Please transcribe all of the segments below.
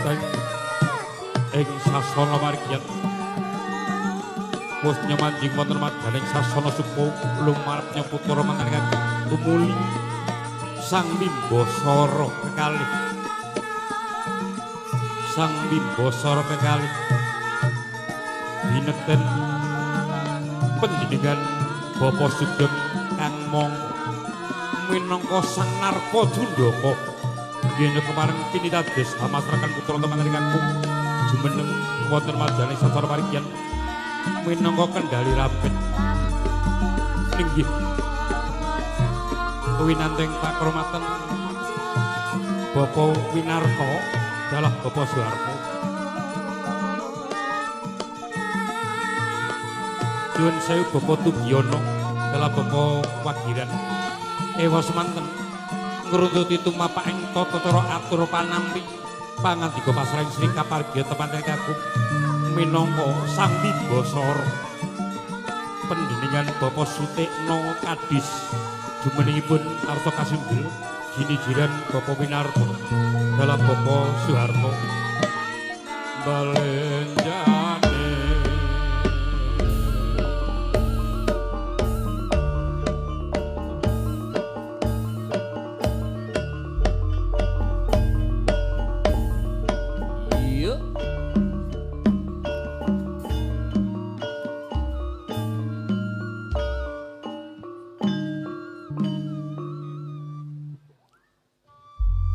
Samapteng ing sasana margyan wis nyemanjing wonten madyaning sasana suku lumarepnya putra manten tumuli Sang Bimbasara kekalih Sang Bimbasara kekalih binekten panjenengan Bapak Sugeng kang mongko minangka Sang Narpa Jundaka yen kepareng pinitados hamasraken putra temanten kakung jumeneng wonten madyaning sasana parigyan minangka kendali rampit inggih winanteng pakromatan Bapak Winarto dalah Bapak Suharto nyuwun sewu Bapak Tugiyono dalah Bapak Wagiran ewa semanten ngruntuti tumapak ing tata cara atur panampi pangandika pasrahing Sri Kapargya temanten kakung minangka Sang Bimbasara panjenengan Bapak Sutikno Kadis jumenengipun arsa kasunggel jinijiran Bapak Winarto dalam Bapak Soeharto balenjane Iya.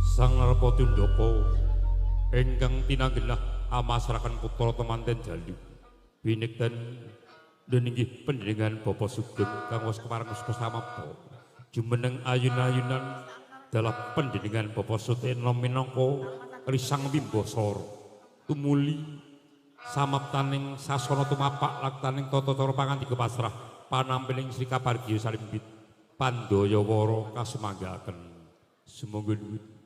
Sang Narpa Tundaka ingkang tinanggenah amasraken putra temanten jalu binekten inggih panjenengan Bapak Sugeng kang wis kepareng samapta jumeneng ayun-ayunan dalah panjenengan Bapak Suteno minangka Risang Bimbasara tumuli samaptaning sasana tumapak laktaning tata cara pangandika pasrah panampiling Sri Kapargya salimbit pandaya wara kasumanggaaken sumangga nuwun.